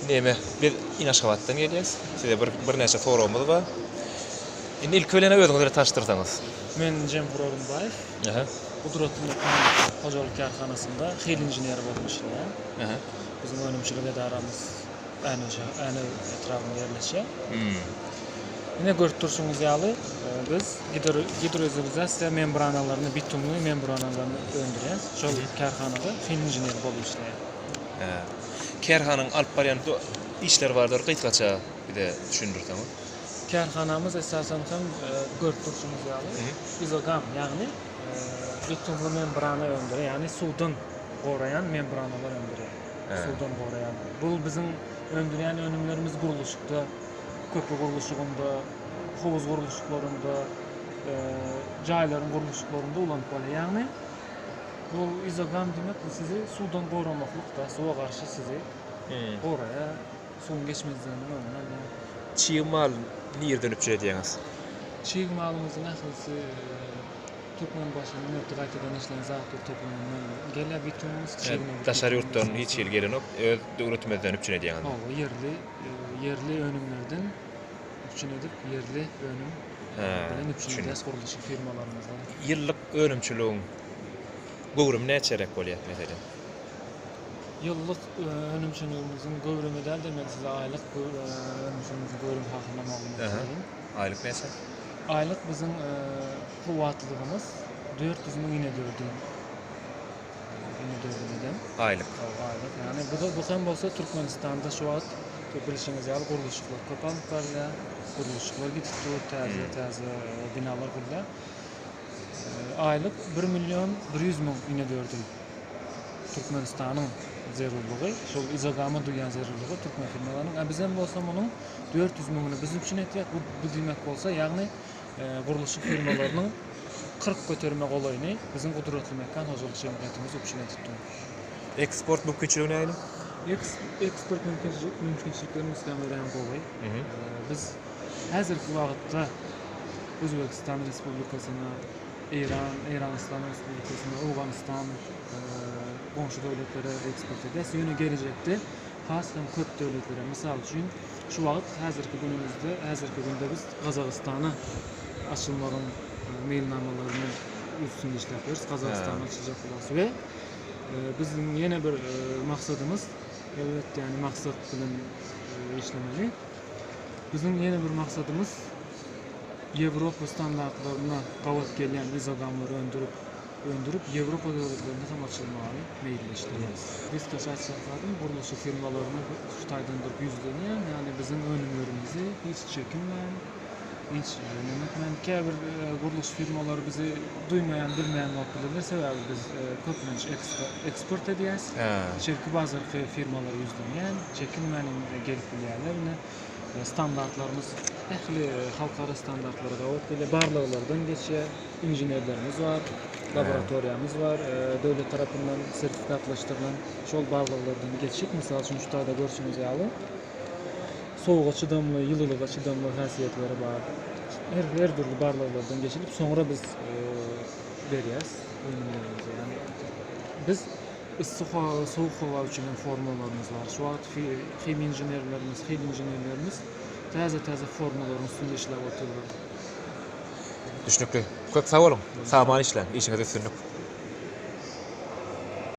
Neme, biz in Aşgabatdan gelýäs. Size bir birnäçe soragymyz bar. Indi ilki bilen özüňizi bilen tanyşdyrsaňyz. Men Jemhur Orunbaýew. Aha. Gudratly Mekan hojalyk kärhanasynda hil inženeri bolup işleýän. Aha. Biziň önümçilik edaramyz Änew Änew etrabynda ýerleşýär. Ine görüp durşuňyz ýaly, biz gidroizolizasiýa membranalaryny, bitumly membranalaryny öndürýäs. Şol kärhanada hil inženeri bolup işleýän. Kärhananyň alyp barýan işleri bardyr, gysgaça bize düşündirseňiz. Kärhanamyz esasan hem görüp durşuňyz ýaly izogam, ýagny bitumly membrana öndürýär, ýagny suwdan goraýan membranalar öndürýär. Suwdan goraýan. Bu biziň öndürýän önümlerimiz gurluşykda, köpri gurluşygynda, howuz gurluşyklarynda, jaýlaryň gurluşyklarynda ulanyp bolýar. Ýagny bu izogam diýmek bu sizi suwdan goramaklyk-da, suwa garşy sizi goraýar, suwuň geçmezliginiň öňüni alýar. Çig mal nirden üpjün edýäňiz? Çig malymyzyň ählisi Türkmenbaşynyň nebti gaýtadan işleýän zawodlar toplumyndan gelýär bitumymyz, çig nebit. Daşary ýurtdan hiç hili gelenok, öz döwletimizden üpjün edýäňiz? Hawa, ýerli ýerli önümlerden üpjün edip, ýerli önüm bilen üpjün edýäs gurluşyk firmalarymyza. Ýyllyk önümçiligiň göwrümi näçeräk bolýar, meselem? Ýyllyk önümçiligimiziň göwrümi däl-de, men size aýlyk önümçiligimiziň göwrümi hakynda maglumat bereýin. Aýlyk näçe? Aýlyk biziň kuwwatlygymyz 400 müň inedördül inedördül eden. Aýlyk. Hawa, aýlyk. Ýagny bu da bu hem bolsa Türkmenistanda şu wagt bilşiňiz ýaly gurluşyklar köp alnyp barylýar. Gurluşyklar gidip dur, täze täze binalar gurulýar. Aýlyk 1 million 100 müň inedördül Türkmenistanyň zerurlygy, şol izogama duýýan zerurlygy türkmen firmalarynyň. A bizem bolsa munuň 400 müňüni biz üpjün etýäs. Bu, bu diýmek bolsa, ýagny gurluşyk firmalarynyň 40 göterime golaýyny biziň Gudratly Mekan hojalyk jemgyýetimiz üpjün edip dur. Eksport mümkinçiligi nähili? Eks, eksport mümkinçilik, mümkinçiliklerimiz hem örän gowy. Biz häzirki wagtda Özbegistan Respublikasyna, Eýran, Eýran Yslam Respublikasyna, Owganystan goňşy döwletlere eksport edýäs. Ýöne gelejekde has hem köp döwletlere, mysal üçin, şu wagt häzirki günümizde, häzirki günde biz Gazagystana açylmagyň meýilnamalaryny üstünde işläp ýörüs. Gazagystana açyljak bolarys we biziň ýene bir maksadymyz, elbetde, ýagny maksat bilen işlemeli. Biziň ýene bir maksadymyz Ýewropa standartlaryna gabat gelýän izogamlary öndürip, öndürip, Ýewropa döwletlerinde hem açylmagy meýilleşdirýäris. Gysgaça aýtjak zadym, gurluşyk firmalaryna şu taýdan durup ýüzlenýän, ýagny biziň önümlerimizi hiç çekinmän, hiç neme etmän, käbir gurluşyk firmalary bizi duýmaýan, bilmeýän bolup bilerler, sebäbi biz köplenç eksport edýäs. Içerki bazarky firmalara ýüzlenýän, çekinmän gelip bilýärler ine. Standartlarymyz ähli halkara standartlara gabat gelýär. Barlaglardan geçýär. Inženerlerimiz bar, laboratoriýamyz bar, döwlet tarapyndan sertifikatlaşdyrylan. Şol barlaglardan geçip, mysal üçin, şu taýda görşüňiz ýaly, sowuga çydamly, ýylylyga çydamly häsiýetleri bar. Her, her dürli barlaglardan geçilip, soňra biz berýäs önümlerimizi. Ýagny biz Yssy howa we sowuk howa üçin hem formulalarymyz bar. Şu wagt himiýa inženerlerimiz, hil inženerlerimiz täze-täze formularyň üstünde işläp otyrlar. Düşnükli. Köp sag boluň. Sag-aman işläň. Işiňizde üstünlik.